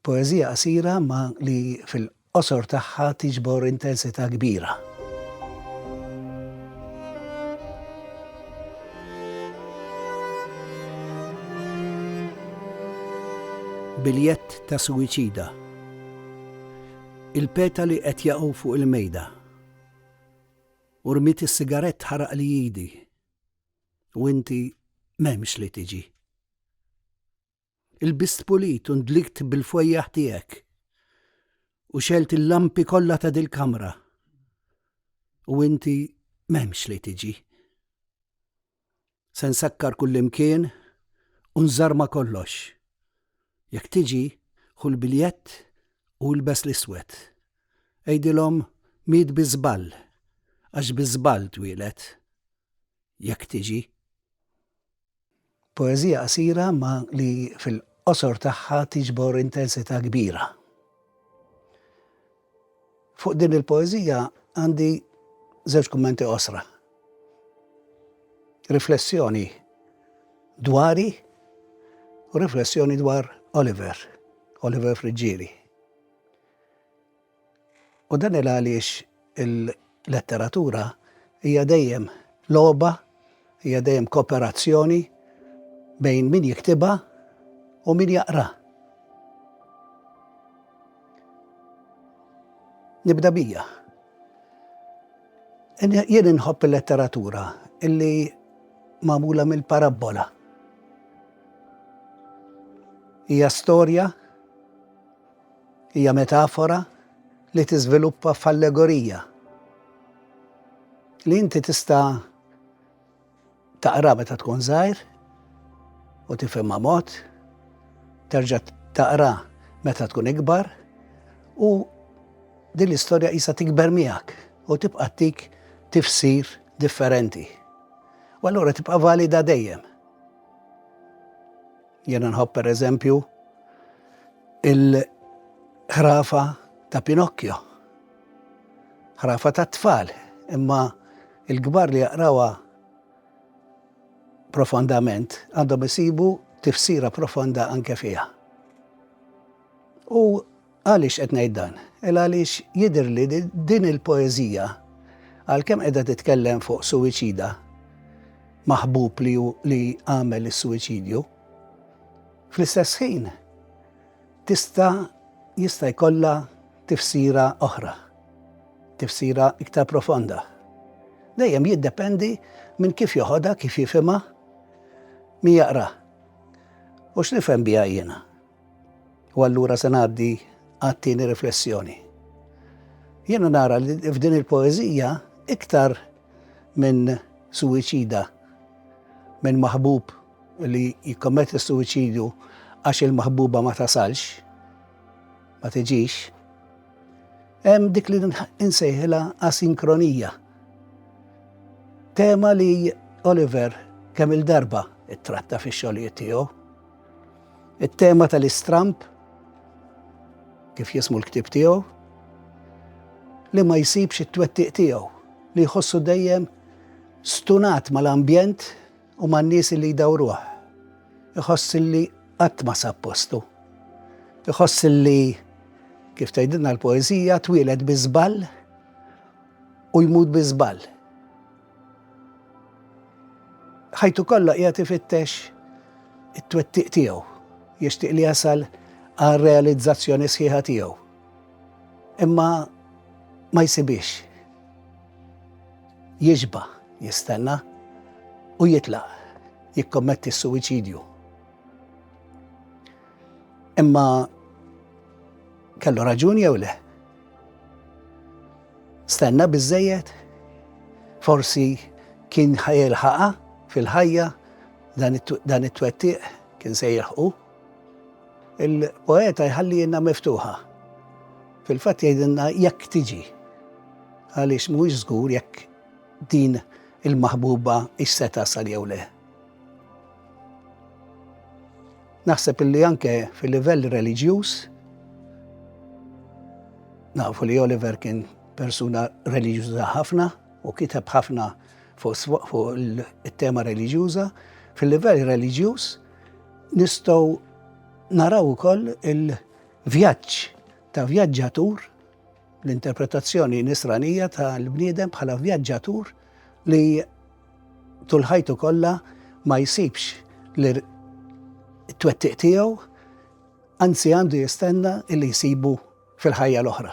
Poeżija qasira ma li fil-qosor tagħha tiġbor intensità kbira. Biljett ta' suwiċida. Il-petali qed jaqgħu fuq il-mejda. U rmiet is-sigarett ħaraqli idi. U inti m'hemmx li tiġi. Ilbist pulit u ndlikt bil-fwejjaħ tiegħek. U xelt il-lampi kollha ta' dil-kamra. U inti m'hemmx li tiġi. Se nsakkar kullimkien u nżarma kollox. Jekk tiġi, ħu l-biljett u ilbes l-iswed. Għidilhom miet bi żball, għax bi żball twieled. Jekk tiġi. Poeżija qasira ma li fil-qosor tagħha tiġbor intensità kbira. Fuq din il-poeżija għandi żewġ kummenti qosra. Riflessjoni dwari u riflessjoni dwar Oliver, Oliver Friggieri. U dan il għaliex il-letteratura hija dejjem logħba, hija dejjem kooperazzjoni bejn min jiktibha u min jaqra. Nibda bija. Jien inħobb il-letteratura illi magħmula mill-parabbola. Hija storja Hija metafora li tiżviluppa f'allegorija li inti tista' taqra meta tkun żgħir u tifhimha mod, terġa' taqra meta tkun ikbar u din l-istorja qisha tikber miegħek u tibqa' ttik tifsir differenti. U allura tibqa' valida dejjem. Jiena nħobb pereżempju il-ħrafa ta' Pinocchio. Ħrafa ta' tfal, imma il-kbar li jaqrawha profondament għandhom isibu tifsira profonda anke fiha. U Għaliex qed ngħid dan? Il għaliex jidhirli li din il-poeżija, għalkemm qiegħda titkellem fuq suwiċida, maħbub li li għamel is-suwiċidju, fl-istess ħin tista' jista' jkollha tifsira oħra, tifsira iktar profonda. Dejjem jiddependi minn kif joħodha, kif jifhimha, min jaqra. U x'nifhem biha jiena? U allura se ngħaddi għat-tieni riflessjoni. Jiena nara li f'din il-poeżija iktar minn suwiċida, minn maħbub li jikkommetti suwiċidju għax il-maħbuba ma tasalx, ma tiġix, hemm dik li insejħilha asinkronija. Tema li Oliver kemm il-darba ittratta fix-xogħlijiet tiegħu. It-tema tal-istramb, kif jismu l-ktieb tiegħu, li ma jsibx it-twettiq tiegħu, li jħossu dejjem stunat mal-ambjent u man-nies li jdawruh. Iħoss li qatt ma sab postu. Iħoss li, kif tgħidilna l-poeżija, twieled bi żball u jmut bi żball. Ħajtu kollha qiegħed ifittex it-twettiq tiegħu, jixtieq li jasal għal realizzazzjoni sħiħa tiegħu. Imma ma jsibix. Jiġba, jistenna u jitlaq, jikkommetti s-suwiċidju. Imma kellu raġun jew le? Stenna biżżejjed? Forsi kien ħa jilħaqha fil-ħajja dan it-twettiq kien se jilħqu? Il-poeta jħallielna miftuħa. Fil-fatt jgħidilna jekk tiġi. Għaliex mhuwiex żgur jekk din il-maħbuba hix se tasal jew le. Naħseb illi anke fil-livell reliġjuż nafu li Oliver kien persuna reliġjuża ħafna u kiteb ħafna fuq il-tema reliġjuża. Fil-livell reliġjuż nistgħu naraw ukoll il- Vjaġġ ta' vjaġġatur, l-interpretazzjoni nisranija tal-bniedem bħala vjaġġatur li tul ħajtu kollha ma jsibx li t-twettiq tiegħu, anzi għandu jistenna illi jsibu fil-ħajja l-oħra.